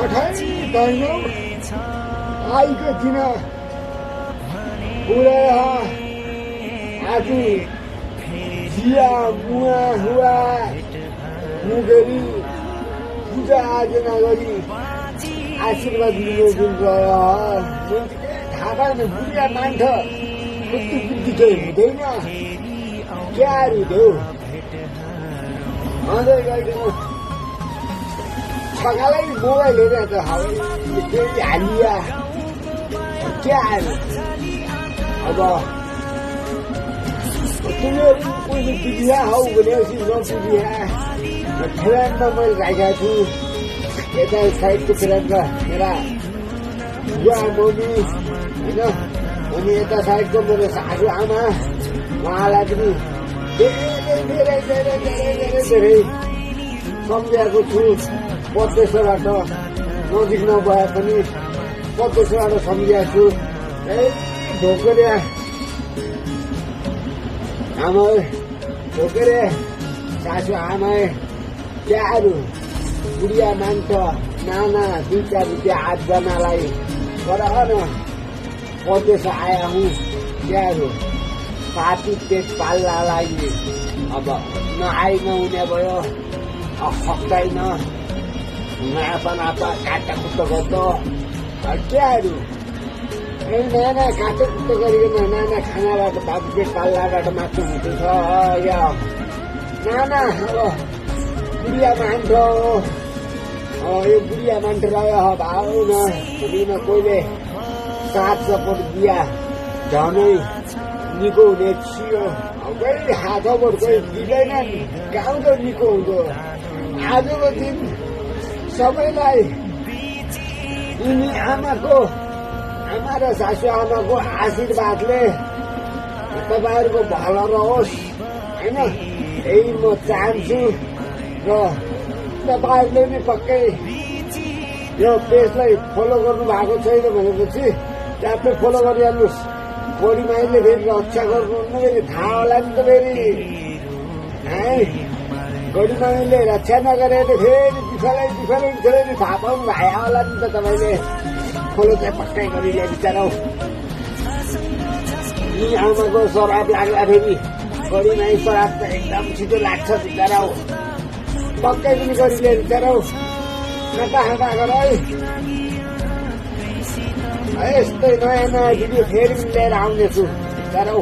दैन आइको दिन पुरा आजु जिया मुआ हुआ मुगरी पूजा आजना गरी आशीर्वाद लिने दिन रह्यो थाहा पाएन बुढिया मान्छ कति बुद्धि चाहिँ हुँदैन क्याहरू देऊ अझै गइदिनु छकालाई मोबाइल हेरेर केही हालिया क्याहरू अब तिमीहरू कोही पुगिया हौ भनेपछि नपुगिया फ्रेन्डमा मैले राखेको छु यता साइडको फ्रेन्डमा मेरा बुवा मम्मी होइन अनि यता साइडको मेरो सासु आमा उहाँलाई पनि धेरै धेरै धेरै धेरै धेरै सम्झाएको छु प्रत्यक्षबाट नजिक नभए पनि प्रत्यक्षबाट सम्झाएको छु ढोकरिया आमा ढोकरिया सासु आमा क्याहरू बुढिया मान्छ नाना 2-4 रुपियाँ 8जनालाई गरान प्रदेश आया हुँ क्याहरू पार्टी पेट पाल्लालाई अब नआइ नहुने भयो सक्दैन नापा काटा कुट्टो गर्दो क्याहरू नाना काटो कुट्टो गरिकन नाना खानाबाट बाबु पेट पाल्लाबाट मात्र हुँदैछ या नाना अब बुढिया मान्छ यो बुढिया मान्छेलाई भाउ न भनिकन कोहीले साथ सपोर्ट दिया झनै निको हुने थियो कोही हातबाट कोही दिँदैनन् गाउँ त निको हुँदो आजको दिन सबैलाई यिनी आमा र सासु आमाको आशीर्वादले तपाईँहरूको भलो रहोस् होइन यही म चाहन्छु र तपाईँहरूले नि पक्कै यो पेजलाई फलो गर्नु भएको छैन भनेपछि ट्यापै फलो गरिहाल्नुहोस् बडी माइलले फेरि रक्षा गर्नुहुन्न फेरि थाहा होला नि त फेरि है बडी माइलले रक्षा नगरेर फेरि बिफलै थाहा पाउनु भयो होला नि त तपाईँले फलो चाहिँ पक्कै गरिले बिचारौ यी आमाको शराब लाग्ला फेरि बडी माइ शराब त एकदम छिटो लाग्छ बिचारौ पक्कै पनि गरिले बिचारौ नाता गर है यस्तै नयाँ भिडियो फेरि लिएर आउनेछु बिचारौ